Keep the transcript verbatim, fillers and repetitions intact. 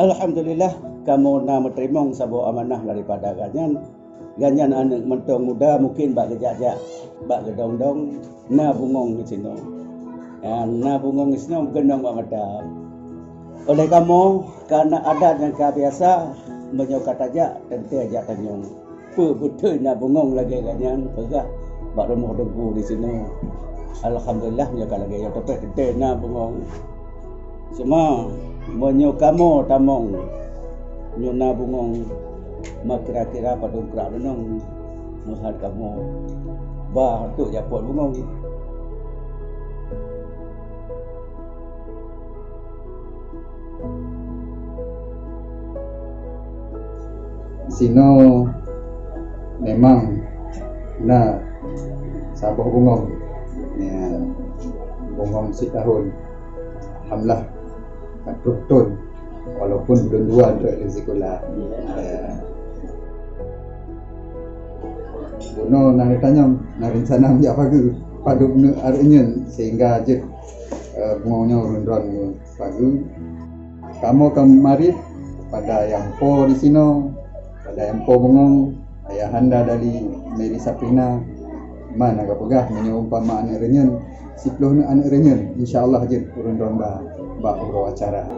Alhamdulillah, kamoe na meuteurimong saboh amanah daripada gobnyan. Gobnyan aneuk mantong muda, mungken bak geujak-jak, bak geudong-dong, na bungöng disinoe. Ya, na bungöng disinoe geunong bak mata. Oleh kamoe, kareuna adat nyang ka biasa, meunyoe ka tajak, teuntèe jak tanyong. Peue beutôi na bungöng lagèe gobnyan peugah bak rumoh teungku disinoe? Alhamdulillah, meunyoe ka lagèe nyoe, tapi teuntèe na bungöng. Cuma, meunyoe kamoe tamong, nyoe na bungöng, ma kira-kira padum krak deunong meuhat kamoe ba trok japot bungöng. Sinoe memang na saboh bungöng, ya, bungöng sitahun. Alhamdulillah, ka troh thôn, walaupun buleuen dua trok lé sikula. Ya. Bunoe na neutanyong, na reuncana jak pageue padum neuk aneuk reunyeun sehingga jeuet, eh, bungöng nyoe rundron pageue. Kamoe ka marit pada nyang po disinoe, pada nyang po bungöng, ayahanda dari Mary Saprina, mana ka peugah meunyoe umpama aneuk reunyeun, siploh neuk aneuk reunyeun, insya Allah jeuet ureueng domba bak uroe acara.